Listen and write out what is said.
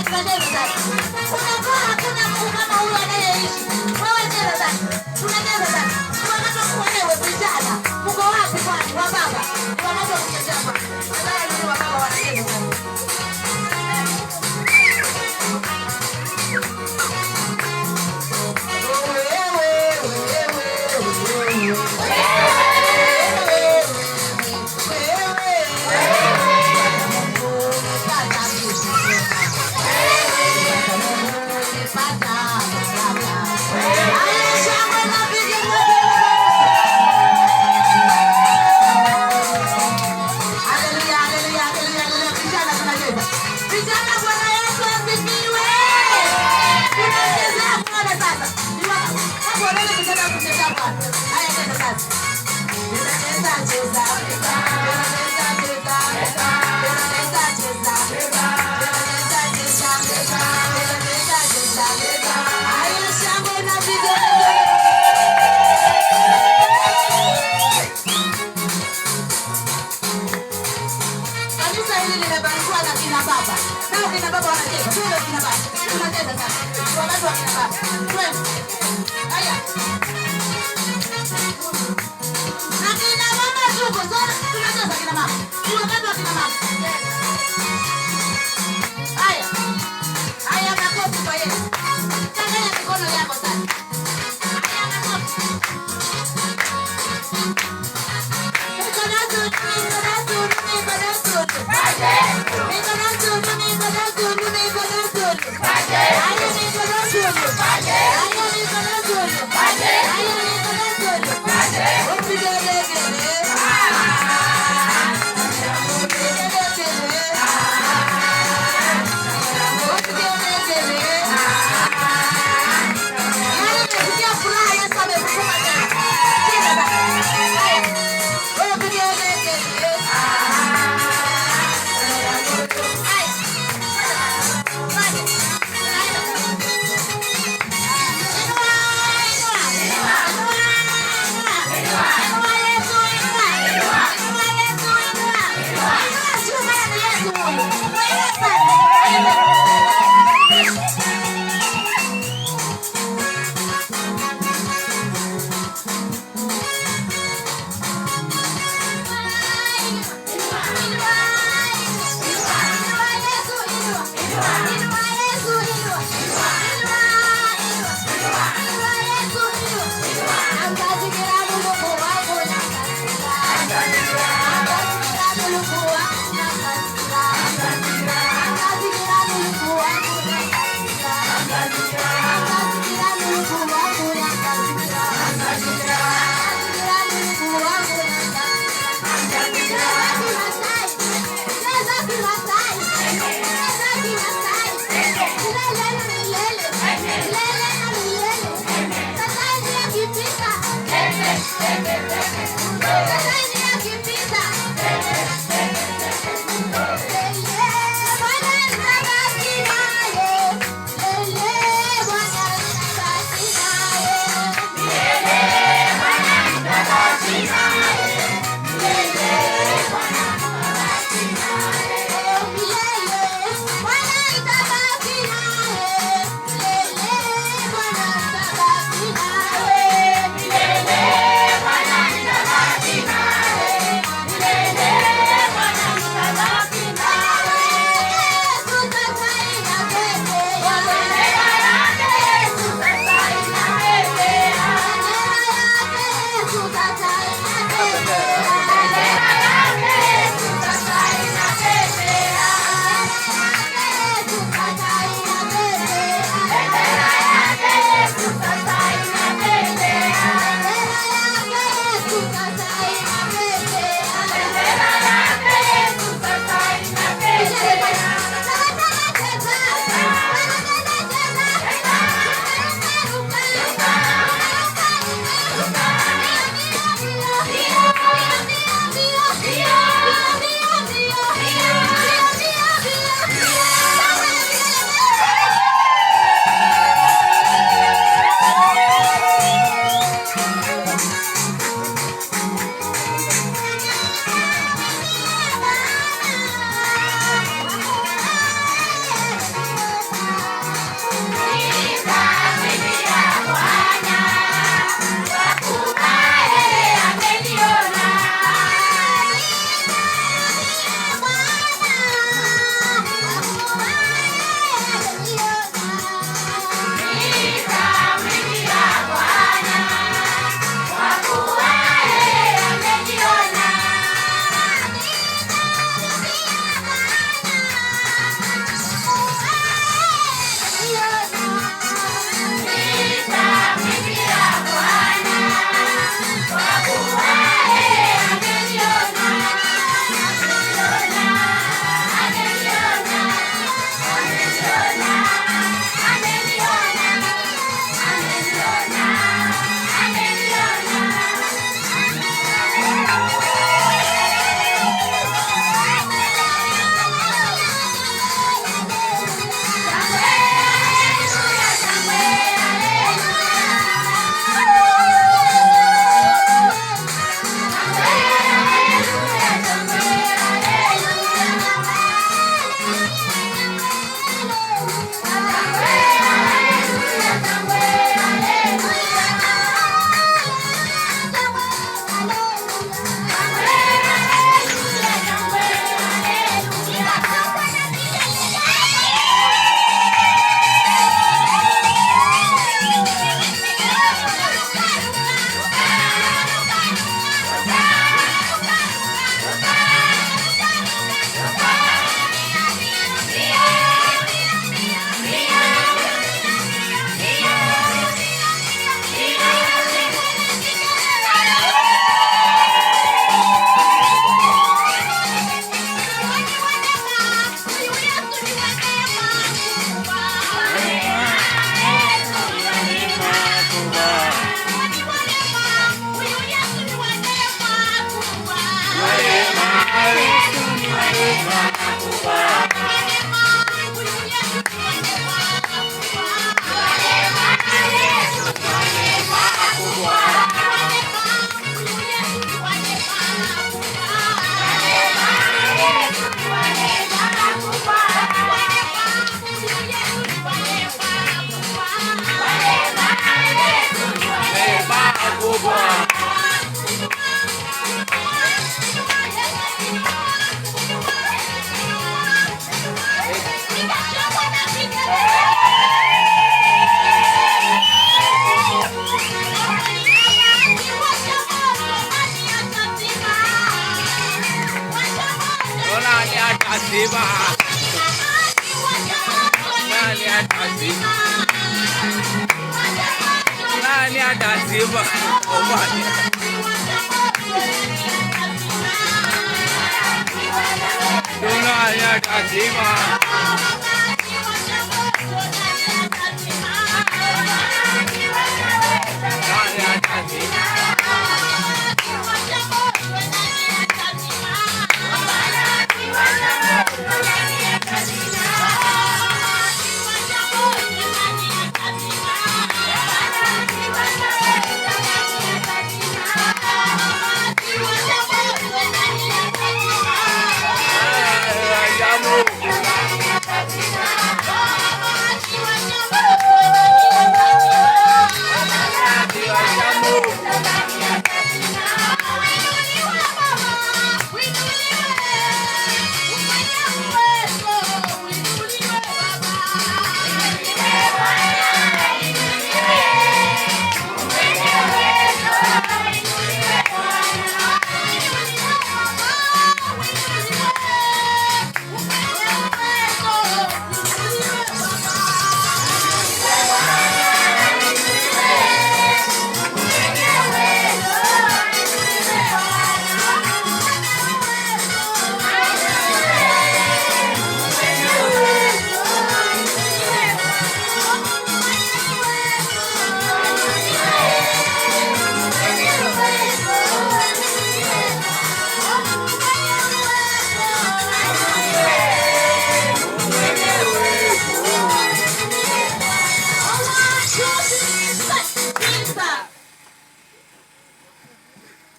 Haya, tunacheza sasa. Unakuwa hakuna Mungu kama huyu anayeishi. Wewe cheza sasa. Tunacheza sasa. Wakati wa wewe vijana. Mko wapi kwani wa baba? Ni wakati wa kuchezea Bwana. Sasa ni wa baba wanacheza sasa. Haya, shangwe na vigelegele. Haleluya, haleluya, haleluya, haleluya. Vijana tunacheza. Vijana, Bwana Yesu asifiwe. Tunachezea Bwana sasa. Hapo wewe vijana kuchezea Bwana. Haya, cheza sasa. Cheza, cheza, cheza. Cheza, cheza, cheza. Cheza, cheza. Cheza, cheza, cheza. Cheza, cheza, cheza. Haya, shangwe na vigelegele. Kanisa hili limebarikiwa na kina baba. Nao kina baba wanacheza. Twende kina baba. Tunacheza sasa. Wakati wa kina baba. Twende. Haya. Na kina mama tuko sana. Tunacheza kina mama. Ni wakati wa kina mama. Haya. Haya, makofi kwa Yesu. Changanya mikono yako sasa. Haya, makofi. Mikono juu, mikono juu, mikono juu. Mikono juu, mikono juu, mikono juu. Haya, mikono juu. Haya, mikono juu. Haya, mikono juu. Upigelegele. Upigelegele. Nani atasema? Nani atasema? Nani atasema? Nani? Nani atasema?